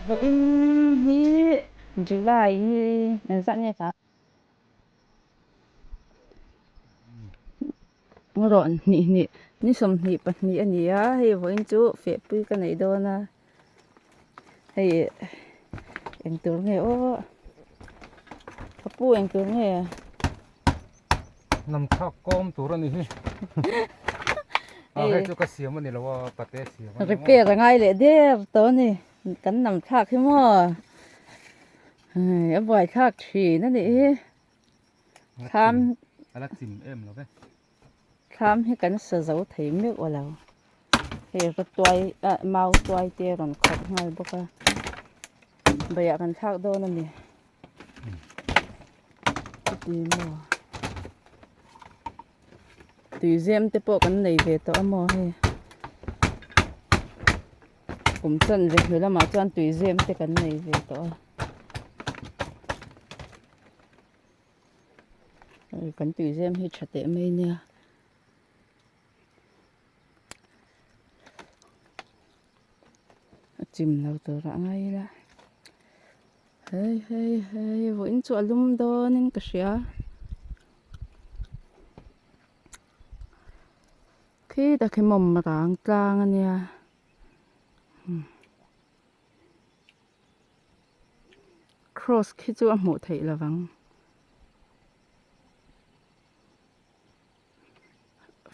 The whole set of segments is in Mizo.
Vawiin hi July hi engzat nge ka rawn hnih hnih ni 22 a ni a hei vawiin chu fehpui ka neih dawn a hei engtur nge aw ka pu engtur nge. Hnam thlak kawm tur a ni hi. A hei chu ka siam a ni lo a, pate siam a ni maw. Repair a ngai leh der tawh a ni. Kan hnam thlak hi maw. Hei a buai thlak thin a nih hi. Thlam a la chim em lo ve. Thlam hi kan sa zo thei meuh a lo. Hei rawtuai ah mau tuai te a rawn khawrh nghal bawk a. Baiah kan thlak dawn a ni. Chuti maw tuizem te pawh kan nei ve tawh a maw hei kum chanve hnu lamah chuan tuizem te kan nei ve tawh a hei kan tuizem hi tha teh mai nia. A chim lo tur ah ngai ila hei hei hei vawiin chu a lum dawnin ka hria khitah khi mawm rang tlang a nia cross khi chu a hmuh theih lovang.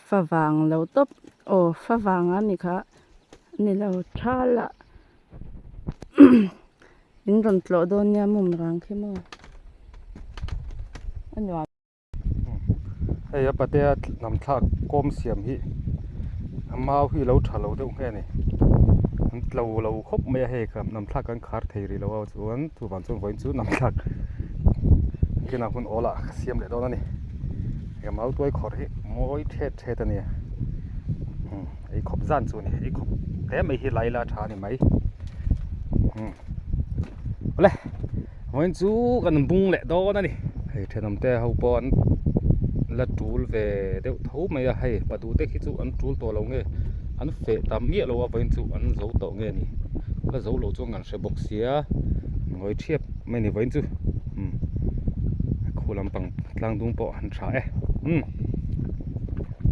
Favang lo tawp aw favang a ni kha ni lo thal ah in rawn tlawh dawn nia mum rang khi maw a nuam. Hei a patea hnam thlak kawm siam hi a mau hi lo tha lo deuh nge a ni an tlo lo khawp mai a hei hnam thlak kan khar thei rih lo a chuan chuvang chuan vawiin chu hnam thlak kinah hun awl ah ka siam leh dawn a ni. He mau tuai khawrh hi mawi thet thet a ni umm ei khawp zan chu a ni ei khawp hle mai hi lai la tha a ni mai umm awle vawiin chu kan bung leh dawn a ni hei thenawm te ho pawh an la tul ve deuh tho mai a hei pa duh te khi chu an tul tawh lo nge an feh ta miah lo a vawiin chu an zo tawh nge ni la zo lo chuan kan hre bawk sia ngawi thiap mai a ni vawiin chu umm khu lampang tlang dung pawh an tha e umm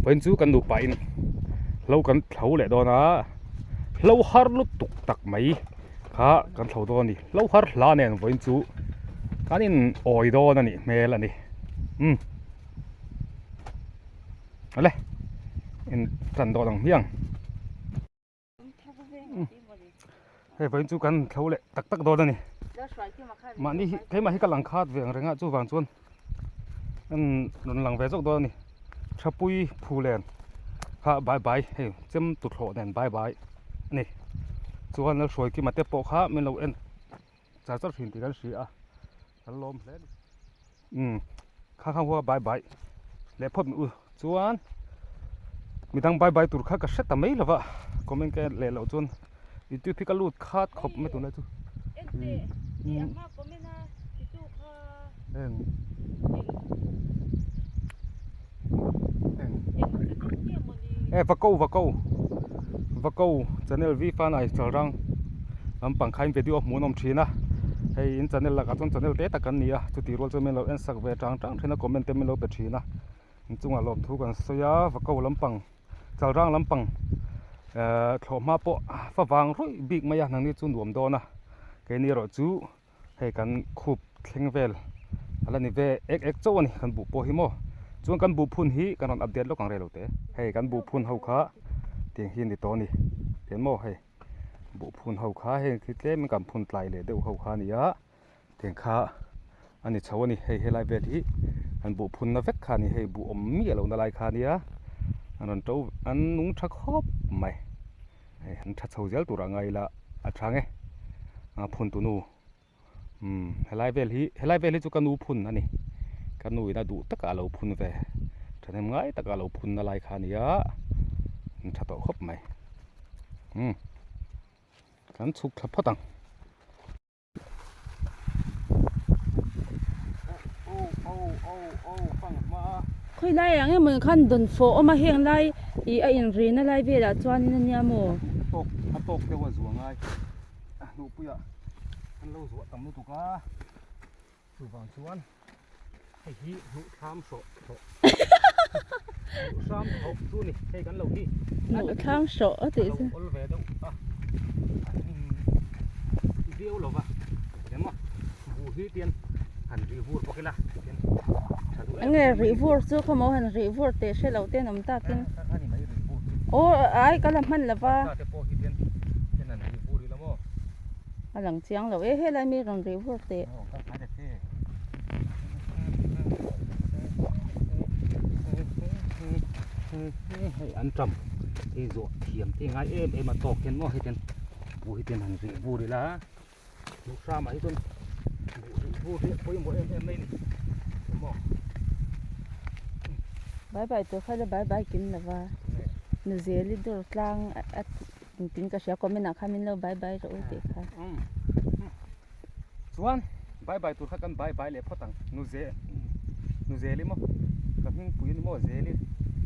vawiin chu kan nupa in hlo kan thlo leh dawn a hlo har lutuk tak mai kha kan thlo dawn a ni hlo har hla nen vawiin chu kan in awi dawn a nih hmel a ni umm awle in tan dawn ang hmiang. Hei vawiin chu kan thlo leh tak tak dawn a ni mahni hi keimah hi ka lang khat ve ang reng a chuvang chuan an rawn lang ve zawk dawn a ni thapui phulen kha bye bye hei chem tuthlawh nen bye bye a ni chuan Lalhruaikima te pawh kha min lo en char char thin tih kan hria a kan lawm hle a ni umm kha kha hua bye bye leh phawt mai u chuan midang bye bye tur kha ka hre ta mai lo va comment ka en leh loh chuan youtube hi ka lut khat khawp mai tunlai chu e va ko va ko va ko channel v fan ai chal rang lampang kha in video a hmuhnawm thin a hei in channel lakah chuan channel te tak kan ni a chuti rual chuan min lo en sak ve tang tang thin a comment te min lo pe thin a inchungah lawmthu kan sawi a va ko lampang chal rang lampang ehh thlawhhma pawh fa vang ruih bik mai a nangni chu nuam dawn a keini erawh chu hei kan khup thleng vel a la ni ve ek ek chauh a ni kan buh pawh hi maw chuan kan buh phun hi kan rawn update lawk ang rei lo te hei kan buh phun ho kha. Tiang hi a ni tawh a ni. Tiang maw hei buh phun ho kha heng khi tlem in kan phun tlai leh deuh ho kha a ni a tiang kha a ni chho a ni. Hei helai vel hi an buh phun na vek kha a ni. Hei buh awm miah loh na lai kha a nia an rawn to an nung tha khawp mai. Hei an tha chho zel tur ah ngai ila a tha nge a phun tunu. Umm helai vel hi helai vel hi chu ka nu phun a ni ka nu in a duh taka a lo phun ve thahnem ngai taka a lo phun na lai kha a ni a an tha tawh khawp mai umm kan chhuk thla phawt ang. Khawi lai ah nge maw khan dawn fawh awm a heng lai ih a inrina lai velah chuanin a nia maw. A tawk a tawk deuh a zuah ngai. A hnuhpuiah an lo zuah tam lutuk a, chuvang chuan hei hi hnuh thlam hrawh hrawh hnuh hram hrawh chu ni hei kan lo hi hnuh thlam hrawh a tih chu awl ve deuh a a hnim viau lo va emaw buh hi tian han rih vur bawk ila tian tha duh em enge rih vur chu khawmaw han rih vur teh hre lo ten awm takin aw ai ka la hman lova te pawh hi tian tian han rih vur ila maw a lang chiang lo e helai mi rawn rih vur teh hei an tam hei zawh thiam te ngai em em a tawk hian maw hei tian buh hi tian han rih vur ila Hmuh hramah hi chuan buh rih vur hi a pawimawh em em mai a ni maw. Bai bai tur kha ila bai bai kim lo va Nuzeli dur tlang a engtin ka hria comment ah khan min lo bai bai rawh u tih kha. Chuan bai bai tur kha kan bai bai leh phawt ang Nuze Nuzeli maw ka hmingpui a ni maw Zeli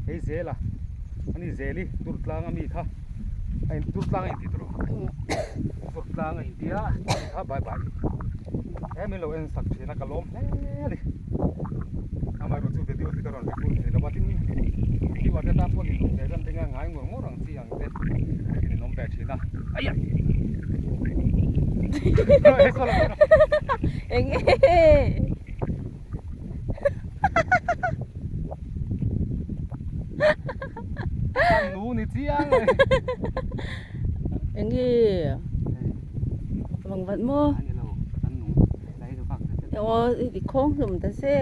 hei Zela a ni Zeli dur tlang ami kha a in dur tlang a inti tawh dur tlang a inti a kha bai bai he min lo en sak thin a ka lawm hle a ni amaherawhchu chu video hi ka rawn record thei lo a tin viewer te tan pawh ni ve rem ringa ngai ngawr ngawr ang chi ang te in in awm ve thin a aiah eng nge Nu ni chiang Eng nge Vang vat maw Aw i khawng hlum ta se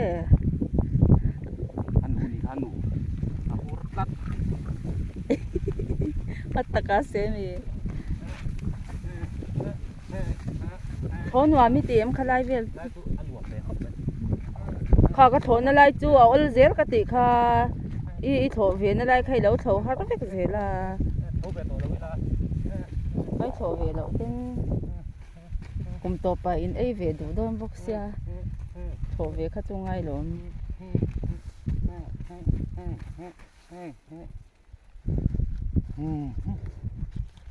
A taka se mi Thaw nuam i ti em khalai vel Kha ka thlawhna lai chu a awl zel ka tih kha i i thlawh ve na lai kha i lo thlo har vek zel a Ai thlawh ve loh ten kum tawpah in ei ve duh dawn bawk sia thlawh ve kha chu ngai lo awm.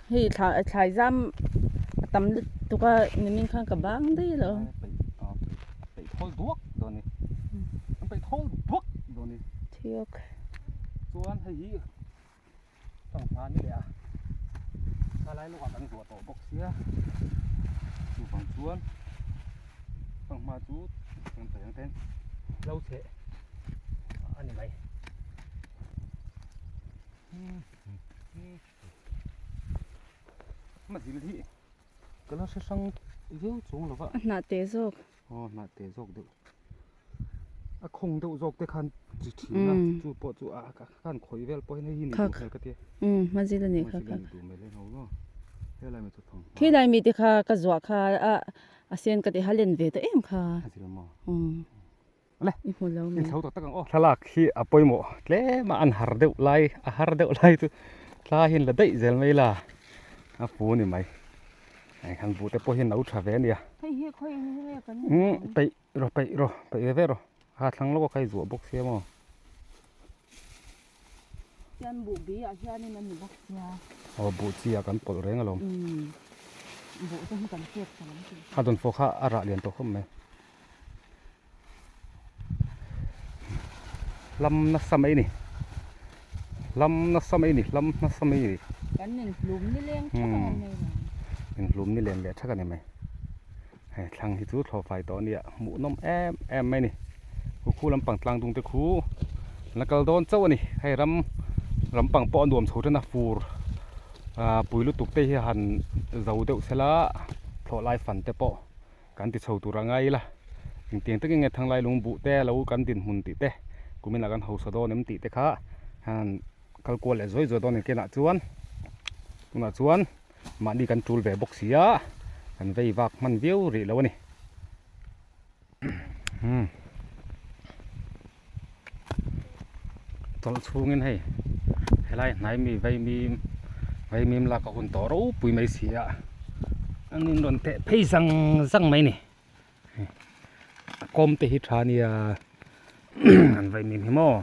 Hei thlai zam a tam lutuk a nimin khan ka bang daih lo. Peih thawl duak dawn ni. An peih thawl duak dawn ni. Thiok. Chuan hei hi sangha ni leh a. Khalai lawkah kan zuah tawh bawk sia. Chuvang chuan sangha chu kan paih ang ten lo cheh a ni mai. Mazil hi ka la hre hrang viau chuang lo va. A hnah teh zawk. Aw hnah teh zawk deuh. A khawng deuh zawk te khan chi thin a chu pawh chu a khan khawih vel pawh hian hei hi ni duh hmel ka tia. Umm mazil a nih kha kha. Mazil a ni duh hmel e ho helai mi chu thawng. Khilai mi te kha ka zuah kha a a sen ka ti ha len ve ta em kha. Mazil maw. Umm. Le I hmu lo mai. Inthlo tak tak ang aw. Thlalak hi a pawimawh tlem a an har deuh lai a har deuh lai chu thla hian la daih zel mai la a fu a ni mai. Hei han buh te pawh hi no tha ve a nia. Hei hi khawi in nge kan Umm peih rawh peih rawh peih ve ve rawh ha thlang lawk a kha i zuah bawk sia maw. Hian buh bi ah hianin a ni bawk sia. Aw buh chi ah kan pawlh reng alawm. Umm buh te hi kan pek ta lam tih. A dawnfawh kha a rah lian tawh khawp mai. Hlam nasa mai ni hlam nasa mai ni hlam nasa mai ni kan inhlum ni leng thak a ni mai inhlum ni len leh thak a ni mai hei thlang hi chu thlawhfai tawh a nia hmuh nawm em em mai ni khu khu lampang tlang dung te khu la kal dawn chauh a ni hei ram lampang pawh a nuam chho tan a fur. Pui lutuk te hi han zo deuh sela thlawh lai fan te pawh kan ti chho tur a ngai ila engtiang takin nge thanglai lungbuh te lo kan dinhmun tih te kuminah kan hausa dawn em tih te kha han kal kual leh zuai zuai dawn a ni kenah chuan tunah chuan mahni kan tul ve bawk si a kan vei vak hman viau rih lo a ni. Chawlh chhungin hei helai hnai mi vaimim vaimim lak a hun tawh ropui mai si a an in rawn teh phei zang zang mai ni a kawm te hi tha nia an vaimim hi maw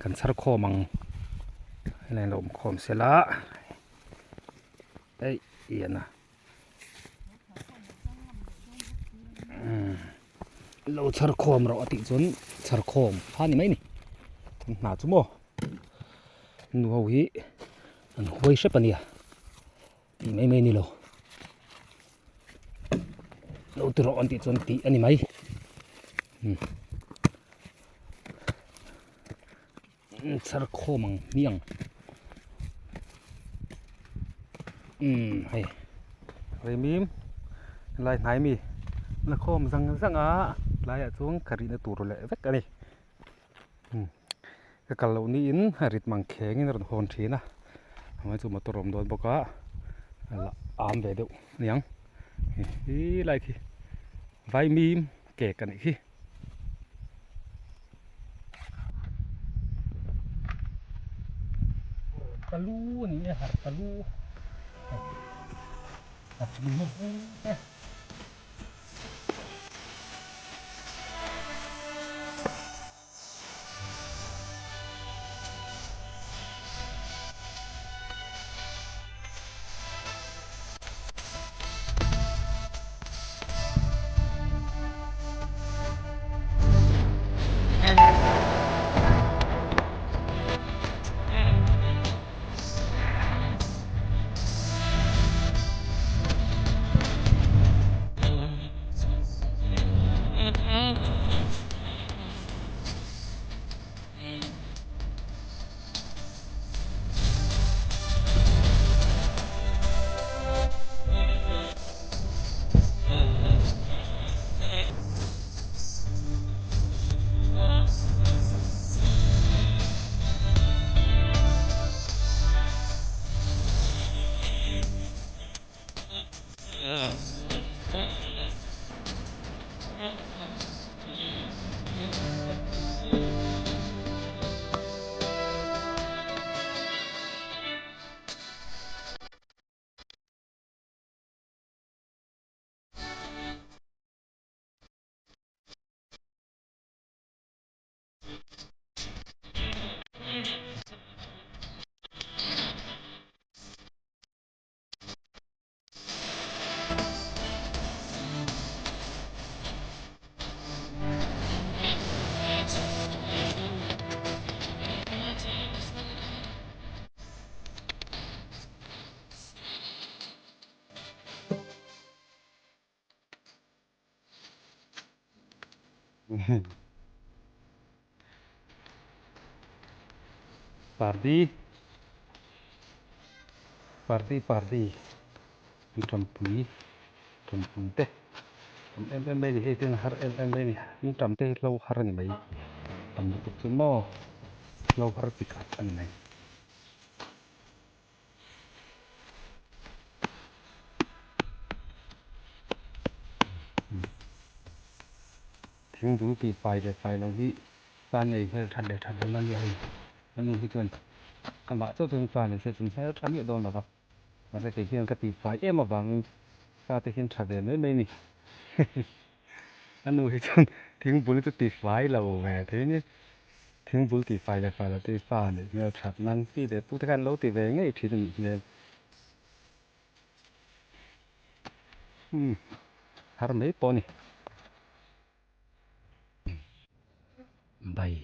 kan chhar khawm ang helai an lo awm khawm sela eih ian a. Lo chhar khawm rawh a tih chuan chhar khawm kha ni mai ni an hna chu maw nu ho hi an huai hrep a nia tih mai mai a ni lo lo ti rawh an tih chuan tih a ni mai Chhar khawm ang hmiang umm hei Remim helai hnai mi la khawm zang zang a tlaiah chuan ka rihna tur leh vek a ni umm ka kal loh niin a rit mang khengin a rawn hawn thin a amah chu motor a awm dawn bawk a a la am ve deuh aniang helai khi Vaimim cake a nih khi. Palu a ni e har palu a thing e. Pardi Pardi Pardi an tampui tampui te tam em em mai a ni hei ten har em em mai a ni an tam te hi hlo har a ni mai tam lutuk chu maw hlo har chi khat a ni mai. Thing dul tih fai leh fai lo hi fa nei hmel that leh that lo a nia hei a nu hi chuan amah chauh chuan fa nei se chuan hmel tha miah dawn lo va mahse kei hian ka tih fai em avangin fa te hian tha ve mai mai a ni a nu hi chuan thing bul chu ti fai lo ve thei a ni. Thing bul tih fai leh fai lo te hi fa neih hmel that nan pi leh pu te khan lo ti ve ngei thin a nih hmel. Umm har mai pawh a ni. Bai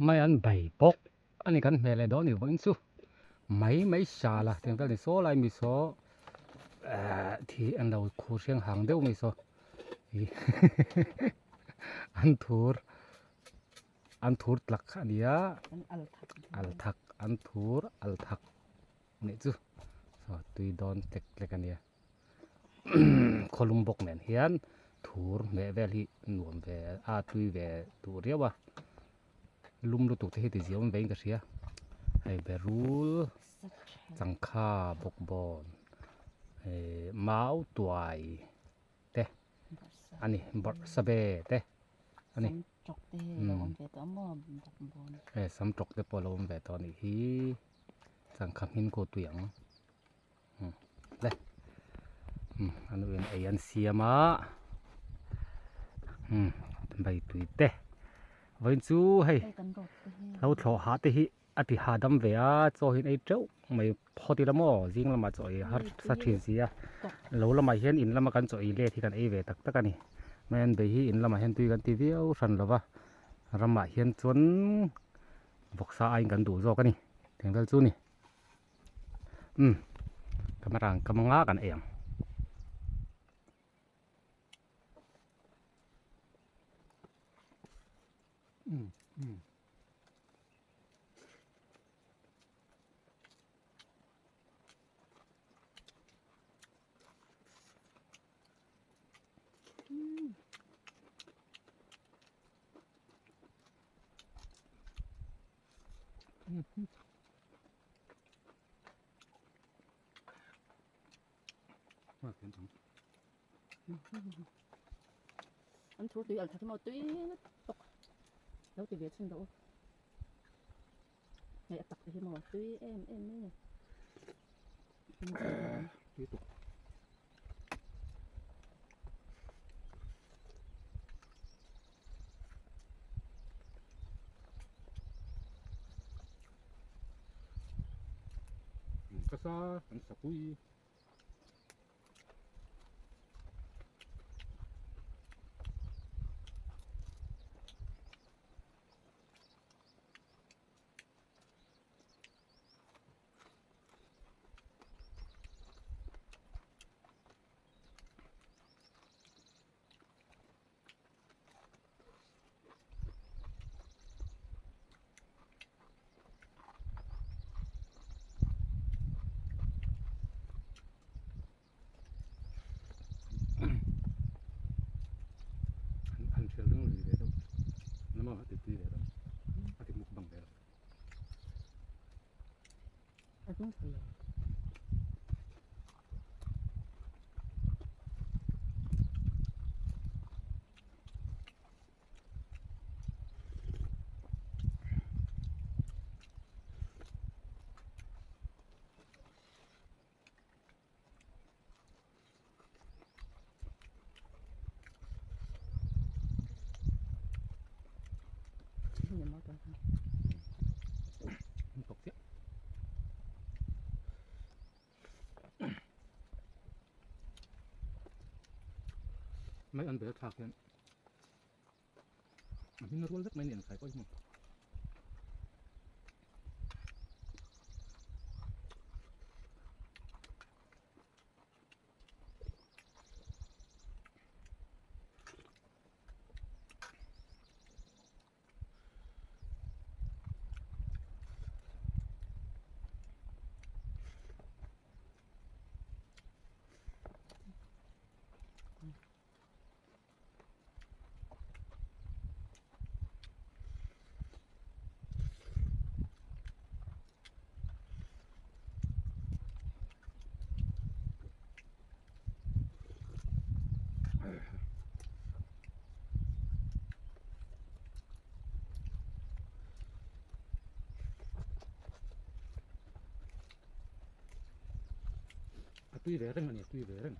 mai an bai bawk a ni kan hmel leh dawn ni vawiin chu mai mai sal a tiang vel ni saw lai mi saw ehh thi an lo khur hreng hang deuh mai saw an thur. An thur tlak a nia. Al thak. An thur al thak. Nih chu saw tui dawn tlek tlek a nia khawlum bawk nen hian thur hmeh vel hi nuam ve a tui ve duh riau a lum lutuk te hi ti ziah awm vein ka hria hei berul changkha bawkbawn ehh mau tuai te a ni bawrhsabe te a ni. Hei sam tawk te pawh a lo awm ve tawh a nih hi. Changkha hmin kawh tui ang le a nu in ei an siam a bai tui te vawiin chu hei lo thlawh hah te hi a ti hahdam ve a chaw hi an ei teuh mai phawt ila maw zing lamah chaw ei har sa thin si a lo lamah hian in lama kan chaw ei let hi kan ei ve tak tak a ni mai an bei hi in lamah hian tui kan ti viau hran lo va ramah hian chuan. Vawksa aiin kan duh zawk a ni teng vel chu ni umm camera ang kam anga kan ei ang. An thur tui al tha maw tui lutuk lo ti ve chhin rawh u hei a tak te hi maw tui em em mai a ni. Ka sa an sapui. An hrial ring lui ve deuh nama a ti tui ve deuh a ti mukbang ve deuh. Mai an bel thlak hian a hming rual vek mai ni an khai pawh hi maw. A tui ve reng a ni a tui ve reng.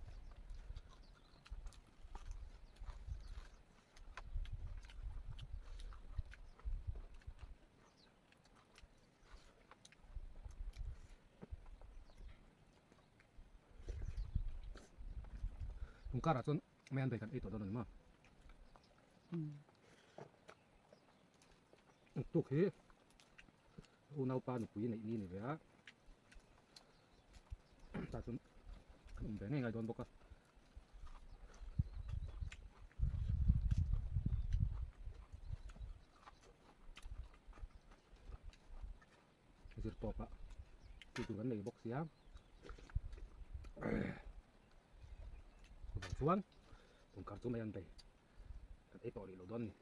Tum karah chuan mai an bei kan ei tawh dawn a ni maw? Tuk hi unaupa nupui neih ni a ni ve a, tah chuan kan awm ve ngei ngai dawn bawk a. Zir tawp ah. Tih tur kan nei bawk sia. Chuvang chuan tun kar chu mai an bei kan ei tawh rih lo dawn a ni.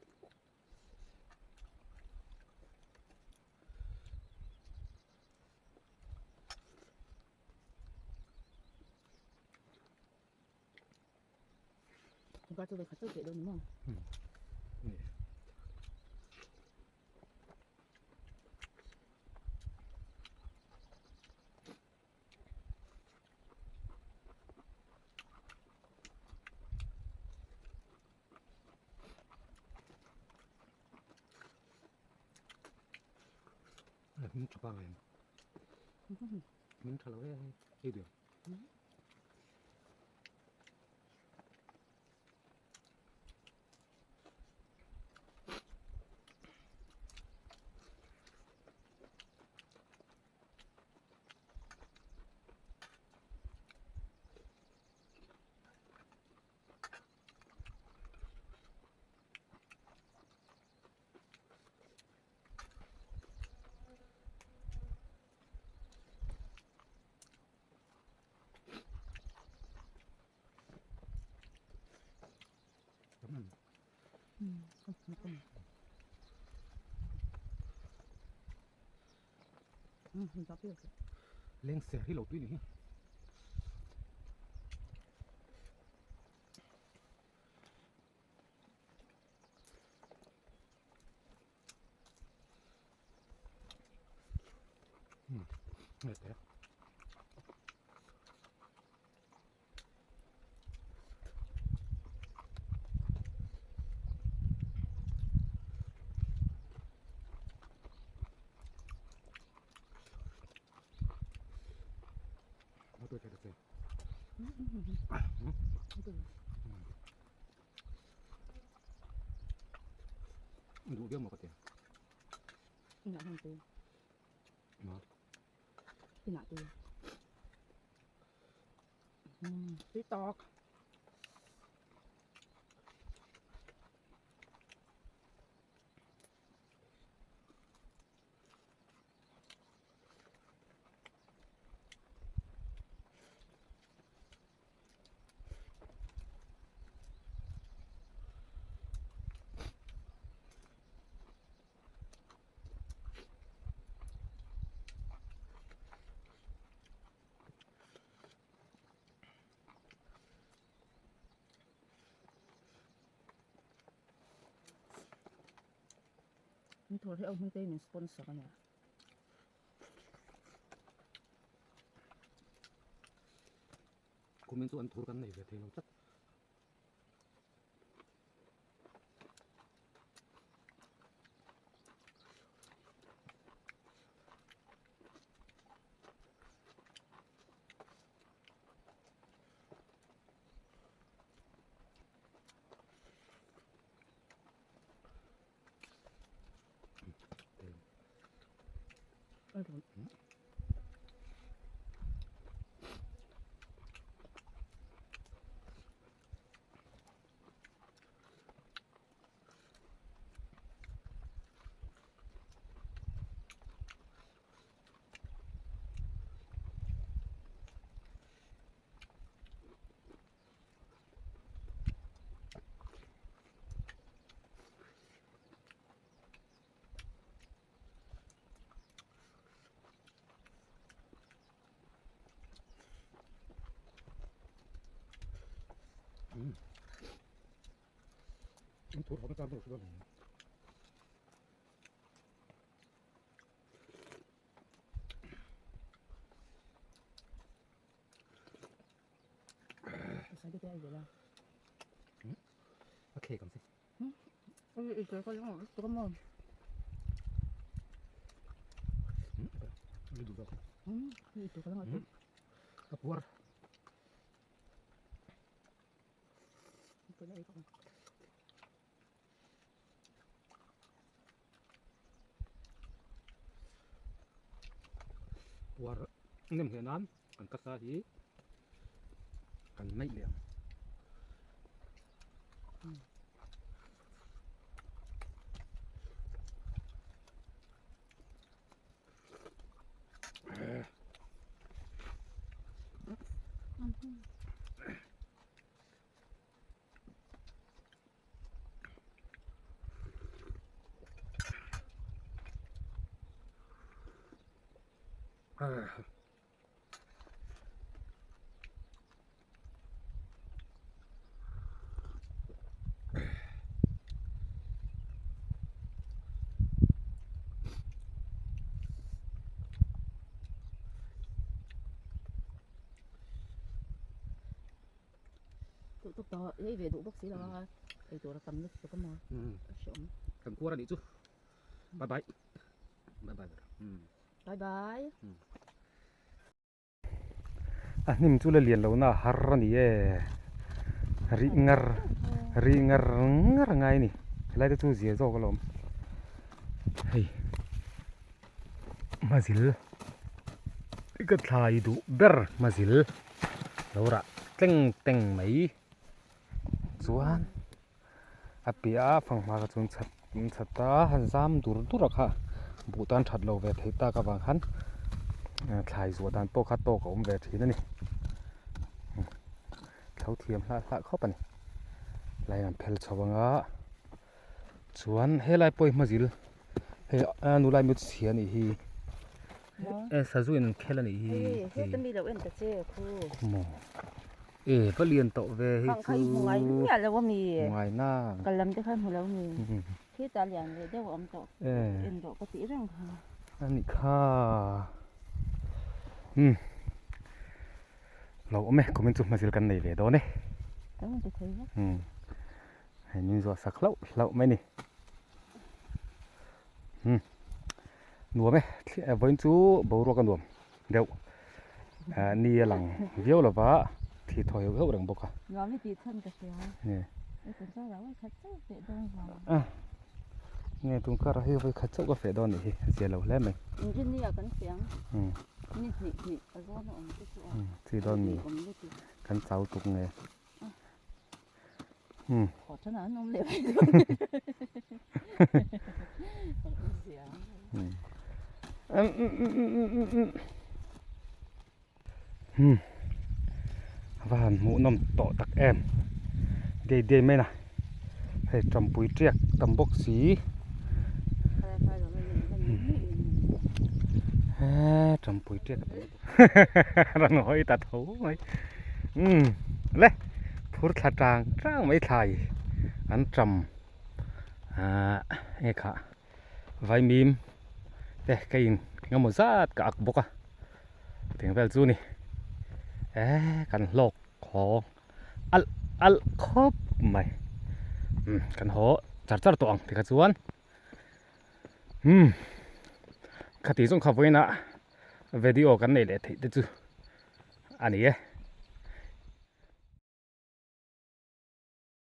Tun kar chu vawikhat chauh teh dawn ni maw? Hming tha pa em? Hming tha lo e hei duh. Leng ser hi lo tui ni hi. Duh viau maw ka ti. Inah hman te. Ma. Inah te. Tui tawk. Min thawr hi a hmun te min sponsor a nia. Kumin chu an thur kan nei ve thei lo tlat. An thur hawm tan tur hrilh a ni. A khek ang che. A puar. Puar nem hle nan kan kasa hi kan naih leh ang. Duh tuk tawh ei ve duh bawk si lo a ei tur a tam lutuk a maw a hreawm. Kan kuar a nih chu bye bye bye bye bye bye. A hnim chu la lian lo na a har a ni e rih ngar rih ngar ngar a ngai a ni helai te chu zia zawk alawm hei hmazil ka thlai duh ber hmazil lo rah tleng teng mai chuan a piah a fanghma kha chuan chhat an chhat a han zam dur dur a kha buh tan that lo ve theih tak avang khan thlai zuah dan pawh kha tawk a awm ve thin a ni thlo thiam hlah hlah khawp a ni line an phel chho ang a chuan helai pawh hi hmazil hei a nu lai mit chhia a nih hi e sazu in an khel a nih hi heta mi lo en ta che khu maw. E va lian tawh ve hei chu. Khang kha i hmu ngai miah lo a mi. Hmu ngai na. Kal lam te kha i hmu lo a mi. Khitah lian ve deuh a awm tawh. En rawh ka tih reng kha. A nih kha. Umm. Lo awm e kumin chu hmazil kan nei ve dawn e. Kan rawn ti thei vek. Umm. Hei min zuah sak hlauh hlauh mai ni. Umm. Nuam e. Vawiin chu boruak a nuam deuh. Ni a lang viau lo va, thli thaw heuh heuh reng bawk a. Nuam i tih chhan ka hria. E tun karah vawi khat chauh feh dawn vang. Nge tun karah hi vawi khat chauh ka feh dawn nih hi, zia lo hle mai. Engineer kan feh ang. Ni hnih hnih a zawn a awm te chu a. Chi dawn mi. Kan chau tuk nge. Haw tana an awm leh mai dawn. A va han hmuhnawm tawh tak em dei dei mai na hei tampui tiak tam bawk si he tampui tiak a tam Rawn hawi ta tho mai. Umm le phur thla tang tang mai thlai an tam ahh enge kha vaimim te ka in eng emaw zat ka ak bawk a teng vel chu ni eee kan hlawk haw alh alh khawp mai umm kan haw char char tawh ang tikha chuan. Umm khati zawng kha vawiinah video kan nei leh theih te chu a ni e.